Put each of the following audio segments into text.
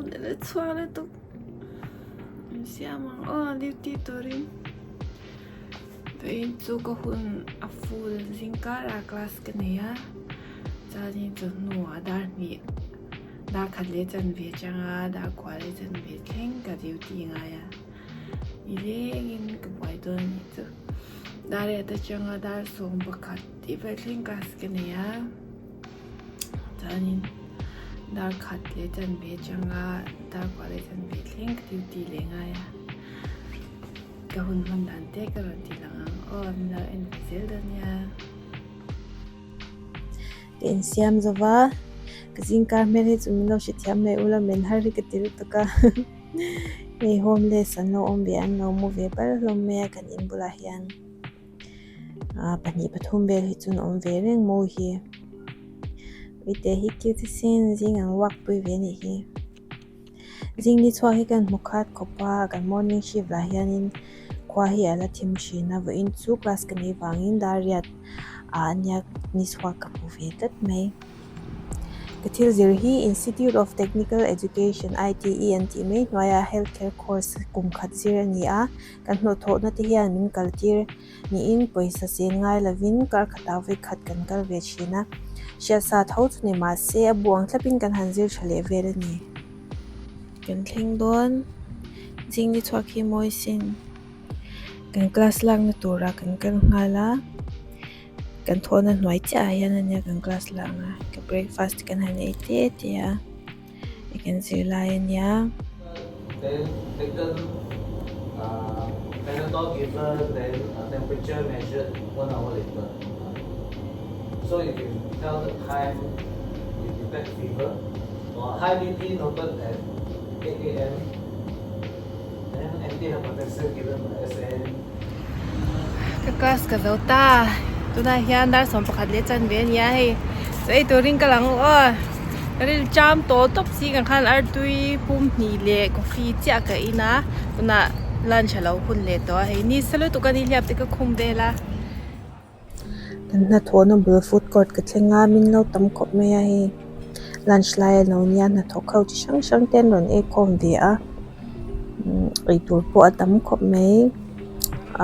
Mut a la chhuak lutuk. An siam ang aw duty turin. Vawiin chu ka hun a full zing karah class ka nei a, chuanin chawhnuah dar hnih dar khat leh chanve atanga dar kua leh chanve thleng ka duty ngai a, nilengin ka buai dawn a nih chu. Dar riat atanga dar 11 tih vel thleng class ka nei a, chuanin dar khat leh chanve atanga dar kua leh chanve thleng ka duty leh ngai a. Ka hun hman dan te ka rawn ti lang ang aw, min lo en ve zel dawn nia. Ka insiam zo va, ka zingkar hmel hi chu min lo hrethiam mai ula men har hi ka ti lutuk a. Hei homeless an lo awm ve a, an lo mu ve bar hlawm mai a kan in bulah hian. Aa pahnih pathum vel hi chu an awm ve reng mawi hi. Uite hi cute sin zing ang walk pui ve anih hi. Zing ni chhuak hi kan hmu khat khawp a, kan morning shift lah hianin khua hi a la thim thin a, vawiin chu class ka nei vangin dar riat ah ania ni chhuak ka hmu ve tlat mai. Ka thil zir hi Institute of Technical Education, ITE an tih mai hnuaiah health care course kum khat zir a ni a, kan hlawhthawhna te hian min kal tir niin pawisa chen ngai lovin kar khatah vawi khat kan kal ve thin a, hriatsa tho chu ni mahse a bu ang thlapin kan han zir tha leh vel a ni. Kan thleng dawn zing ni chhuak hi mawi sin kan class lakna turah kan kal nghal a, kan thawhna hnuai chiah ah hian ania kan class lak ang a, ka breakfast kan han ei te te a. I kan zir lai a nia. Then taken uh, Panadol given, then uh, temperature measured one hour later. So you can tell the time you detect fever or high BP noted at 8 a.m. Then antihypertensive given by SN. Ka class ka zo ta tunah hian dar 11 leh chanve a ni a hei chaw ei turin ka lang aw ka ril cham tawh tawp si kan khan artui pum hnih leh coffee chiah ka in a tunah lunch a lo hun leh tawh a hei ni sa lutuk a ni hliap te ka khum vel a. Kan hnathawhna bul food court ka thleng a min lo tam khawp mai a hei lunch lai a lo nia hnathawk ho chi hrang hrang te an rawn ei khawm ve a eitur pawh a tam khawp mai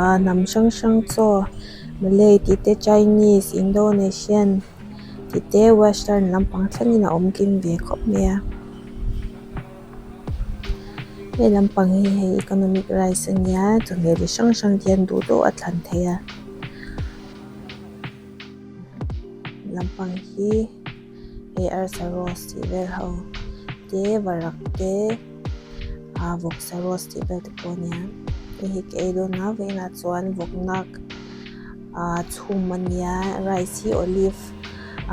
ah hnam hrang hrang chaw malay tih te chinese indonesian tih te western lampang thlengin a awm kim ve khawp mai a. Hei lampang hi hei economic rice a nia chawhmeh chi hrang hrang te hian duh deuh a thlan theih a lampang hi hei arsa roast tih vel ho te varak te ah vawksa roast tih vel te pawh a nia hei hi ka ei dawn a vawiinah chuan vawk nak ah chhum a nia rice hi olive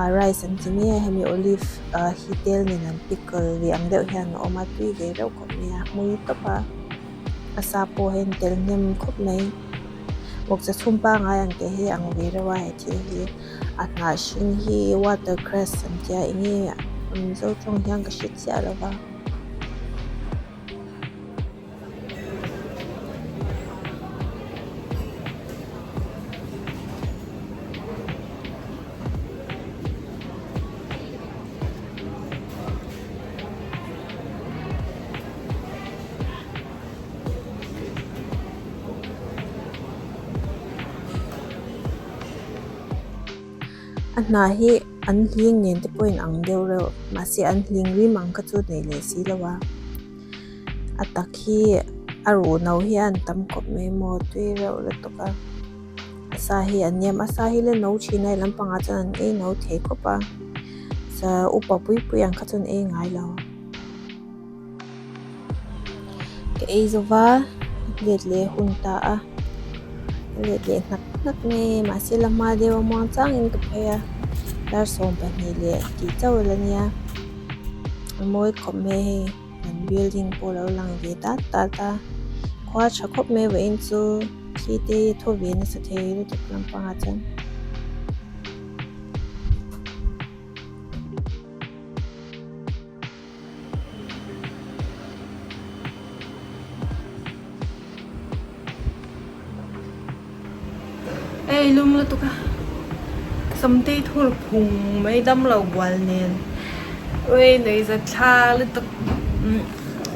ah rice an ti mai a hemi olive ah hi tel nen an pickle ve ang deuh hian a awm a tui ve reuh khawp mai a hmui tawp a a sa pawh hi an tel hnem khawp mai vawkcha chhum pangai ang tih hi a ang ve reuh a he thil hi a hnah hring hi watercress an tia eng nge mizo tawng hian ka hre chiah lo va. A hnah hi an hling nen te pawhin ang deuh reuh mahse an hling rim ang kha chu nei leh si lo a a tak hi a ruh no hi a tam khawp mai maw tui reuh lutuk a a sa hi a nem a sa hi la no thin a lampangah chuan an ei no thei khawp a sa upa pui pui ang kha chuan ei ngai lo. Ka ei zo va let leh hun ta a ka let leh hnak hnak mai a mahse la hma deuh a muang changin ka phei a dar 12 leh tih chauh la nia a mawi khawp mai hei kan building pawh a lo lang ve dat dat a khua tha khawp mai vawiin chu thli te hi a thaw ve nasa thei lutuk lampangah chuan. Ei lum lutuk a samtei thur phung mai dam lo bual nen ui nuihza thla lutuk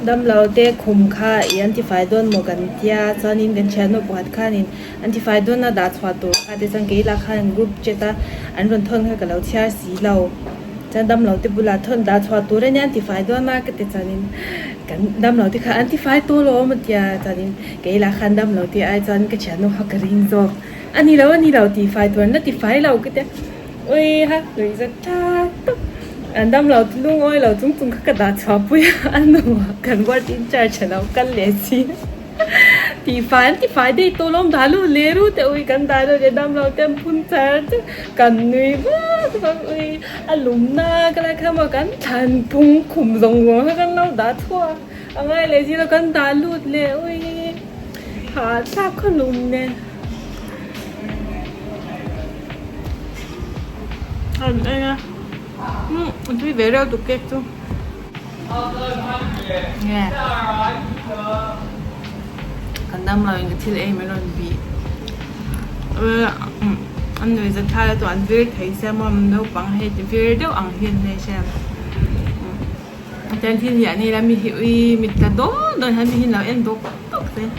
Damlo te khum kha ih an tifai dawn maw kan tia chuanin kan thiannu pakhat khanin an tifai dawn a dah chhuah tur kha te chuan kei lah khan group chat a an rawn thawn kha ka lo chhiar si lo chuan damlo te bulah thawn dah chhuah tur ania an tifai dawn a ka ti chuanin kan damlo te kha an tifai tawh lo awm a tia chuanin kei lah khan damlo te ai chuan ka thiannu kha ka ring zawk a ni lo a ni lo tifai tur an la tifai lo ka tia. Ui ha lui zet tak tak an dam lo lungawi lo chung chung kha ka dah chhuah pui a a hnungah kan ward in charge a lo kal leh si tifai an tifai daih tawh lawm dah lut leh ru teh ui kan dah lut leh dam lo te an phun char char kan nui vak vak ui a lum na ka lai kha maw kan thlan phung khum zawng zawng kha kan lo dah chhuak a ngai leh si lo kan dah lut leh ui hahthlak khaw lum nen. An ei a umm a tui ve reuh tuk cake chu nge kan dam lo in ka thil ei mai rawn bih umm an nuih zat thlai a chuan an vir thei sia maw naupang hei ti vir deuh ang hi an nei sia chuan thil hi an ei la mi hi ui mit tla dawn dawn hian mi hi an lo en dawk dawk zel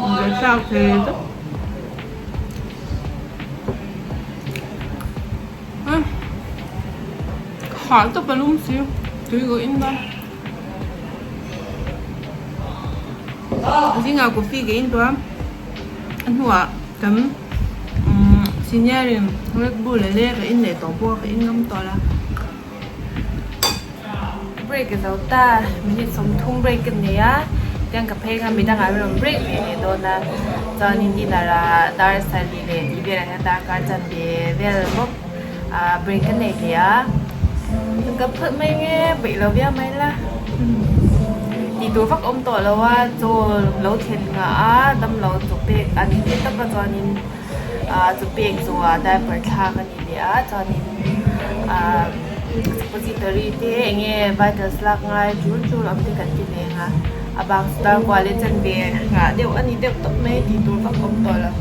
buaithlak thei tawp. Hah tawp a lum si tui ka in dawn zingah coffee ka in tawh a a hnuah kan senior in red bull leh leh ka in leh tawh bawk a ka in ngam tawh la. Break a zo ta minute 30 break ka nei a tiang ka phei kha midang ah rawn break ve leh dawn a chuanin dinner ah dar sarih leh tih velah hian darkar chanve vel bawk ah break ka nei leh a ka phawt mai nge peih lo viau mai la tih tur vak awm tawh lo a chaw lo thlen nghah a damlo chaw pek a ni leh tawp a chuanin ah chaw pek zawhah diaper thlak a ni leh a chuanin ah suppository te eng nge vitals lak ngai tul tul awm te kan ti ve ang a a bak chu dar kual leh chanve nghah deuh a ni deuh tawp mai tih tur vak awm tawh lo.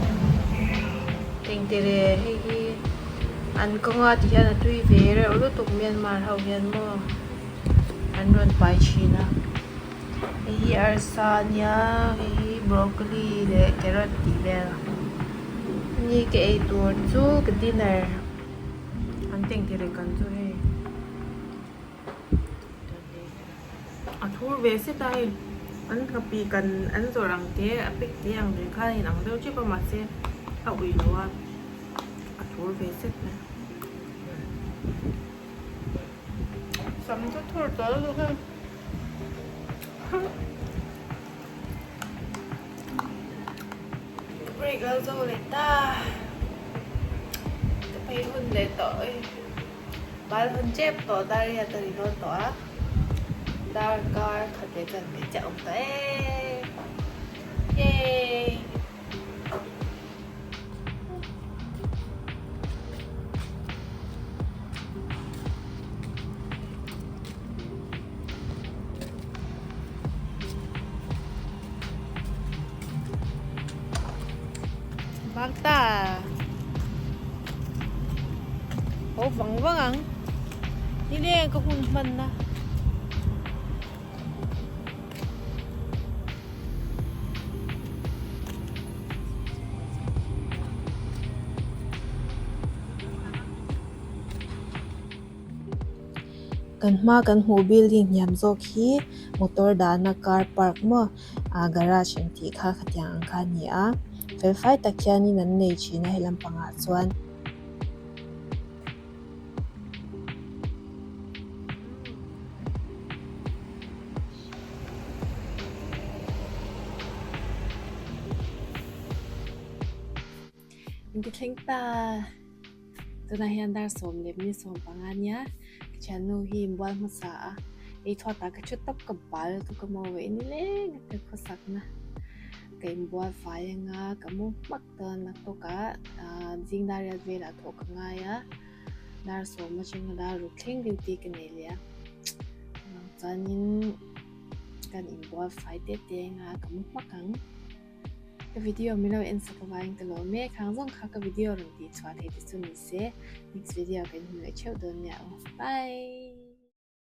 Engtire hei hi an kawnga ti hian a tui ve reuh lutuk Myanmar ho hian maw an rawn pai thin a hei hi arsa a nia hei hi broccoli leh carrot tih vel ni ka ei tur chu ka dinner an tengtere kan chu hei a thur ve set a hei an nghapih kan an zawrh ang te a pack te ang nen khan a inang deuh tep a mahse a ui lo a a thur ve set mai. Sam chu thur tawh lutuk hei. Break lo zo leh ta. Ka phei hun leh tawh e. Bal hun chep tawh dar riat a ri dawn tawh a. Dar kar khat leh chuan hmeichhe chiah awm tawh e. Yay! Bak ta ho vang vang ang ni leng ka hun hman na. Kan hma kan hmuh building hniam zawk hi motor dahna car park maw ah garage ang tih kha khatiang ang kha a ni a fel fai tak hianin an nei thin a helam pangah chuan. Min ti thleng ta tunah hian dar 11:15 nia ka thiannu hi inbual hmasa a ei chhuatah ka thu tawp ka bal chu ka mawi ve nileng a ka khawsak na ka inbual fai anga ka mu hmak dawn naktuk ah zing dar riat velah thawh ka ngai a dar 10 atanga dar ruk thleng duty ka nei leh a chuanin kan inbual fai te te anga ka mu hmak ang. Ka video min lo en sak avangin ka lawm e, khang zawng kha ka video rawn tih chhuah thei te chu ni se, next video kan hmu leh theuh dawn nia aw, bye.